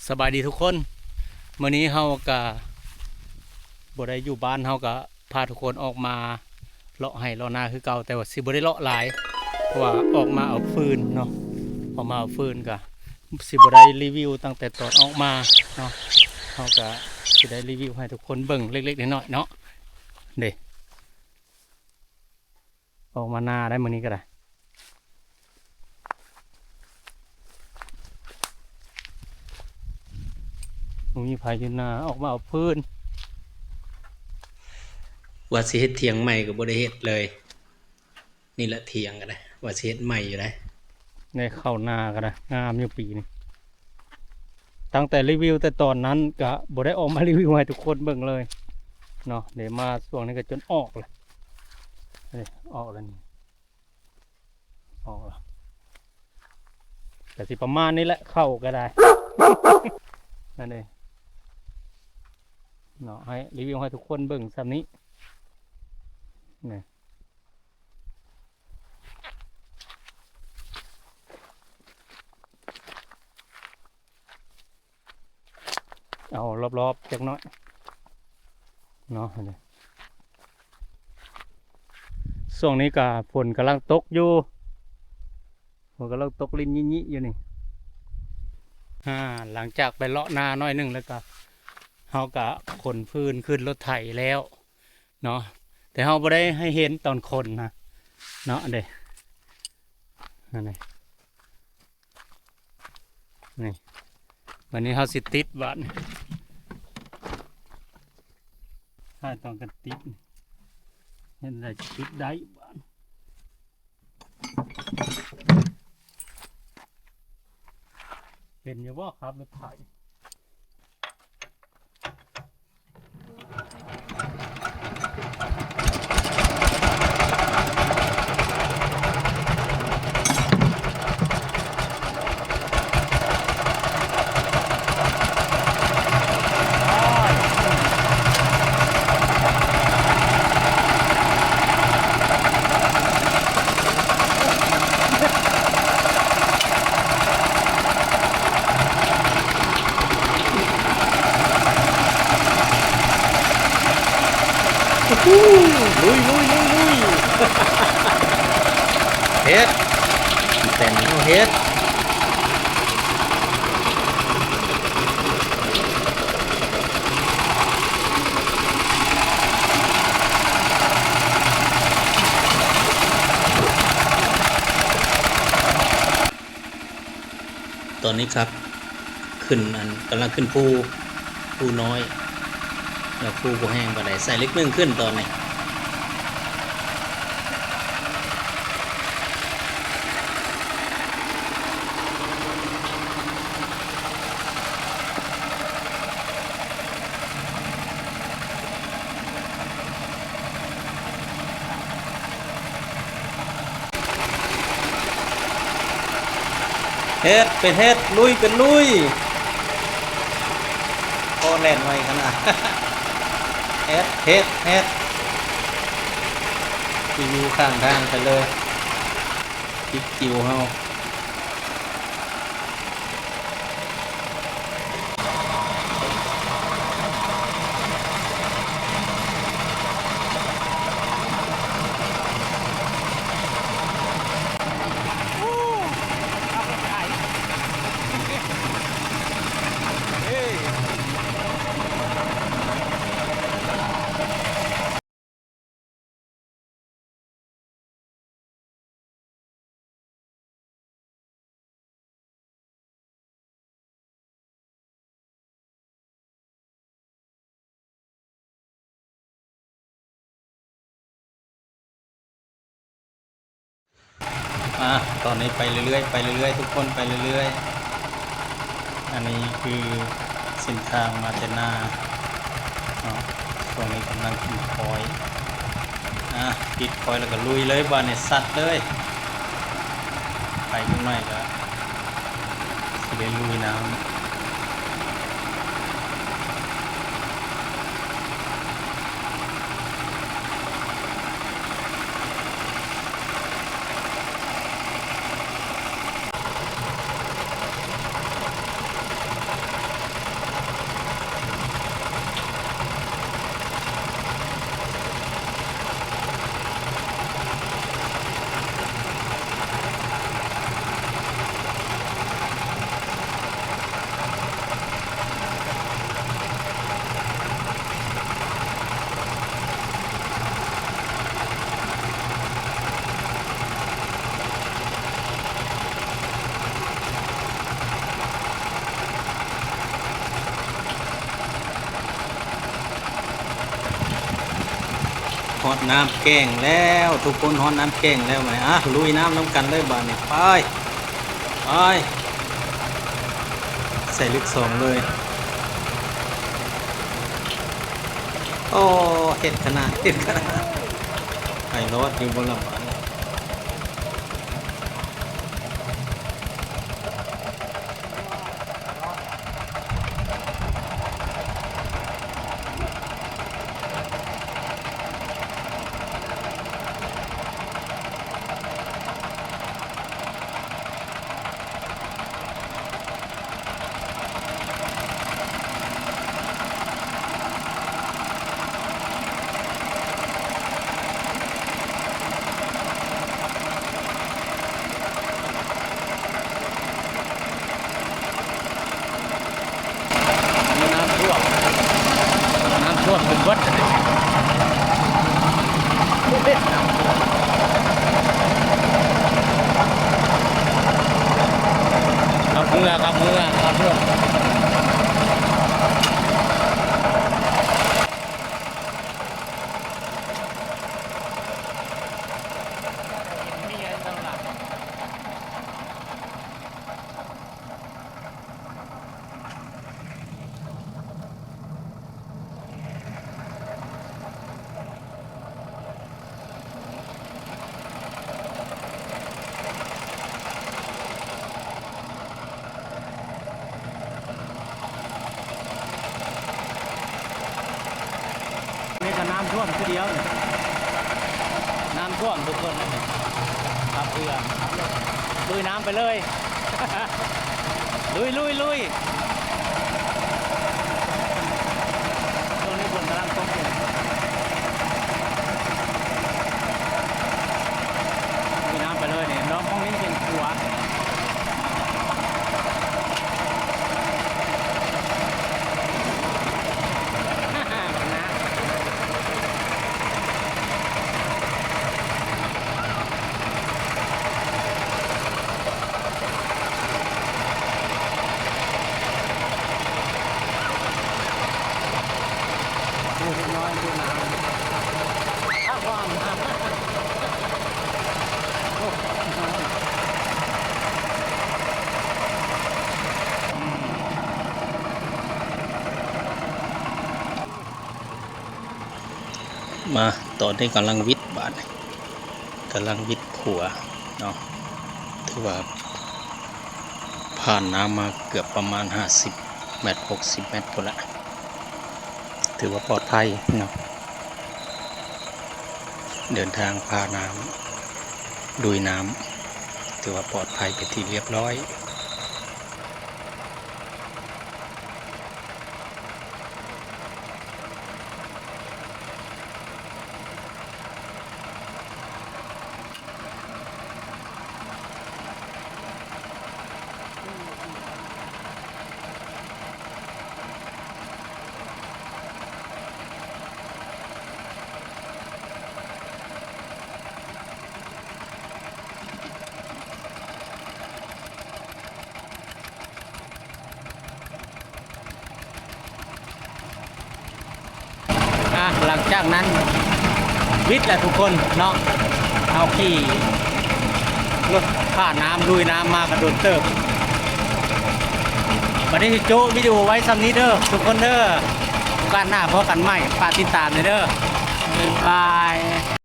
ສະບາຍດີທຸກຄົນ, ມື້ນີ້ເຮົາກະບໍ່ໄດ້ຢູ່ບ້ານ, ເຮົາກະພາທຸກຄົນອອກມາເລາະໄຮ່ເລາະນາຄືເກົ່າ, ແຕ່ວ່າຊິບໍ່ໄດ້ເລາະຫຼາຍ ເພາະວ່າອອກມາເອົາຟືນເນາະ, ອອກມາເອົາຟືນກະຊິບໍ່ໄດ້ຣີວິວຕັ້ງແຕ່ຕອນອອກມາເນາະ, ເຮົາກະຊິໄດ້ຣີວິວໃຫ້ທຸກຄົນເບິ່ງເລັກໆນ້ອຍໆເນາະ. ເດ້ ອອກມານາໄດ້ມື້ນີ້ກໍໄດ້, ບໍ່ມີໃຜຢູ່ນາ, ອອກມາເອົາຟືນ. ວ່າຊິເຮັດຖຽງໃໝ່ກໍບໍ່ໄດ້ເຮັດເລີຍ, ນີ້ແຫຼະຖຽງກໍໄດ້, ວ່າຊິເຮັດໃໝ່ຢູ່ໄດ໋. ໄດ້ເຂົ້ານາກໍໄດ້, ງາມຢູ່ປີນີ້. ຕັ້ງແຕ່ຣີວິວແຕ່ຕອນນັ້ນກະບໍ່ໄດ້ອອກມາຣີວິວໃຫ້ທຸກຄົນເບິ່ງເລີຍເນາະ. ເດ ມາຊ່ວງນີ້ກໍຈົນອອກແລ້ວ, ເດ້ ອອກແລ້ວນີ້, ອອກແລ້ວ. ກະຊິປະມານນີ້ແຫຼະ, ເຂົ້າກໍໄດ້ ນັ້ນເອງເນາະ, ໃຫ້ຣີວິວໃຫ້ທຸກຄົນເບິ່ງສ່ຳນີ້ ນີ້. ເອົາລອບໆຈັກໜ້ອຍເນາະ. ຊ່ວງນີ້ກະຝົນກຳລັງຕົກຢູ່, ຝົນກຳລັງຕົກລິນຍິໆຢູ່ນີ້. ອາ ຫຼັງຈາກໄປເລາະນາໜ້ອຍໜຶ່ງແລ້ວກະ ເຮົາກະຂົນຟືນຂຶ້ນລົດໄຖແລ້ວ ເນາະ, ແຕ່ເຮົາບໍ່ໄດ້ໃຫ້ເຫັນຕອນຂົນນະເນາະ. ເດ້ ນັ້ນເດ້ ນີ້ ບາດນີ້ເຮົາຊິຕິດບາດນີ້, ຖ້າຕ້ອງການຕິດ ເຮັດໃດຕິດໄດ້ບາດ. ເຫັນຢູ່ບໍ່ ຂັບລົດໄຖ. ລຸຍ ລຸຍ ລຸຍ ລຸຍ ເຮັດ ແຕ່ນເຮົາເຮັດ. ຕອນນີ້ຄັບ ຂຶ້ນ ອັນ ກຳລັງຂຶ້ນພູ ພູນ້ອຍ ແລ້ວພູບໍ່ແຮງປານໃດ, ໃສ່ເລກໜຶ່ງຂຶ້ນຕອນນີ້. ເຮັດເປັນເຮັດ ລຸຍເປັນລຸຍ. ໂອ້ ແລ່ນໄວຂະໜາດ. ເຮັດ ເຮັດ ເຮັດ ຢູ່ຂ້າງທາງໄປເລີຍ ຈິກຈິວເຮົາ. ອາ ຕອນນີ້ໄປເລື້ອຍໆ ໄປເລື້ອຍໆ ທຸກຄົນ ໄປເລື້ອຍໆ. ອັນນີ້ຄືເສັ້ນທາງມາແຕ່ນາເນາະ, ຊ່ວງນີ້ກຳລັງກິນຄອຍ. ອາ ປິດຄອຍແລ້ວກໍລຸຍເລີຍ ບາດນີ້ຊັດເລີຍ. ໄປຈັກໜ້ອຍກໍຊິໄດ້ລຸຍນ້ຳ. ອ ຮອດນ້ຳແກ້ງແລ້ວທຸກຄົນ, ຮອດນ້ຳແກ້ງແລ້ວ. ມາ ອ່ະ ລຸຍນ້ຳນຳກັນເລີຍບາດນີ້. ໄປ ໄປ ໃສ່ເລກສອງເລີຍ. ໂອ້ ເຮັດຂະໜາດ ເຮັດຂະໜາດ. ໃຫ້ລອດຢູ່ບໍ່ລະບາດນີ້? ນ້ຳຖ້ວມ ນ້ຳຖ້ວມຈົນເບິດ. ກັບເມືອ ກັບເມືອ ກັບເມືອ. ນີ້ກໍນ້ຳຖ້ວມຄືດຽວນີ້ ນ້ຳຖ້ວມທຸກຄົນ. ຂັບເຮືອ ລຸຍນ້ຳໄປເລີຍ. ລຸຍ ລຸຍ ລຸຍ. ຊ່ວງນີ້ຝົນກຳລັງຕົກຢູ່ ລຸຍນ້ຳໄປເລີຍນີ້. ລອງ ໝ່ອງນີ້ເປັນຂົວ. ມາ ຕອນນີ້ກຳລັງວິດບາດນີ້ ກຳລັງວິດຂົວເນາະ. ຖືວ່າຜ່ານນ້ຳມາເກືອບປະມານຫ້າສິບແມັດ ຫົກສິບແມັດພຸ້ນລະ. ຖືວ່າປອດໄພເນາະ ເດີນທາງຜ່ານ້ຳ ລຸຍນ້ຳ ຖືວ່າປອດໄພເປັນທີ່ລຽບຮ້ອຍ. ອ່ະ ຫຼັງຈາກນັ້ນວິດແລ້ວທຸກຄົນເນາະ. ເຮົາຂີ່ລົດຜ່ານ້ຳ ລຸຍນ້ຳມາກະດົນເຕີບ. ບັດນີ້ຊິໂຈະວິດີໂອໄວ້ຊ່ຳນີ້ເດີທຸກຄົນເດີ. ໂອກາດໜ້າພໍ້ກັນໃໝ່ ຝາກຕິດຕາມແດ່ເດີ. ບາຍບາຍ.